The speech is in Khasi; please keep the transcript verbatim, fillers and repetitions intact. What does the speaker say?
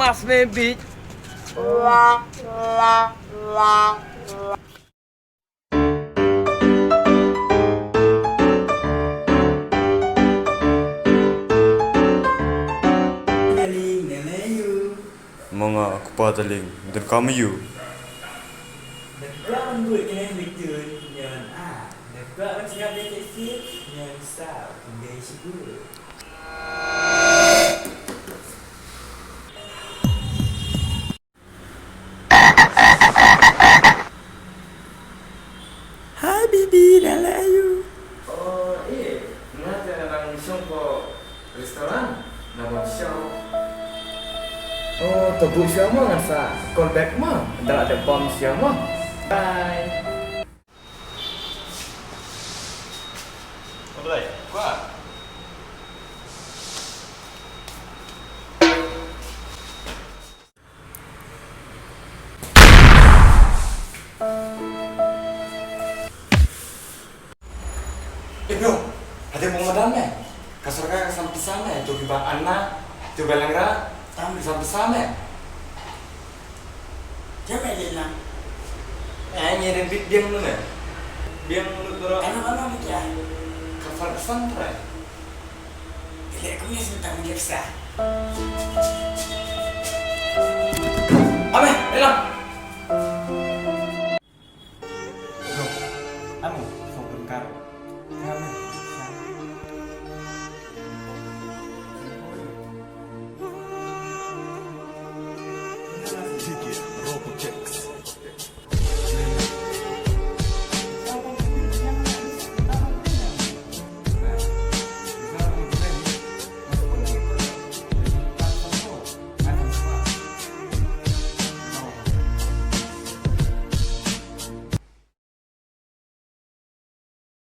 Off me bitch. Darling, ngan leh ïa u. Mo nga, ko pa darling, don kam ïa u. Dep kwah ban buh kane, dep kwah ban sngap dei sexy, ngan sa pynbeit shuh. Hi baby, ngan leh ïa u. Oh, eh, nga te dang shong ko restaurant, na bam sha. Oh, to buh sha mo, ngan sa call back mo. Da la dep bam sha mo. Bye. What did I? What? Eh bro, hadien ba nga madan me, ka sorkar ka san pisa me, to kiba anna, to kiba lyngra, tam ki san pisa me. Jam me leh lang. Eh, ngi ren bit biang lu me. Biang lu bro. Ano ano me kya? Ka san pisa trai. Leh kumne sngewthuh me kya pisa.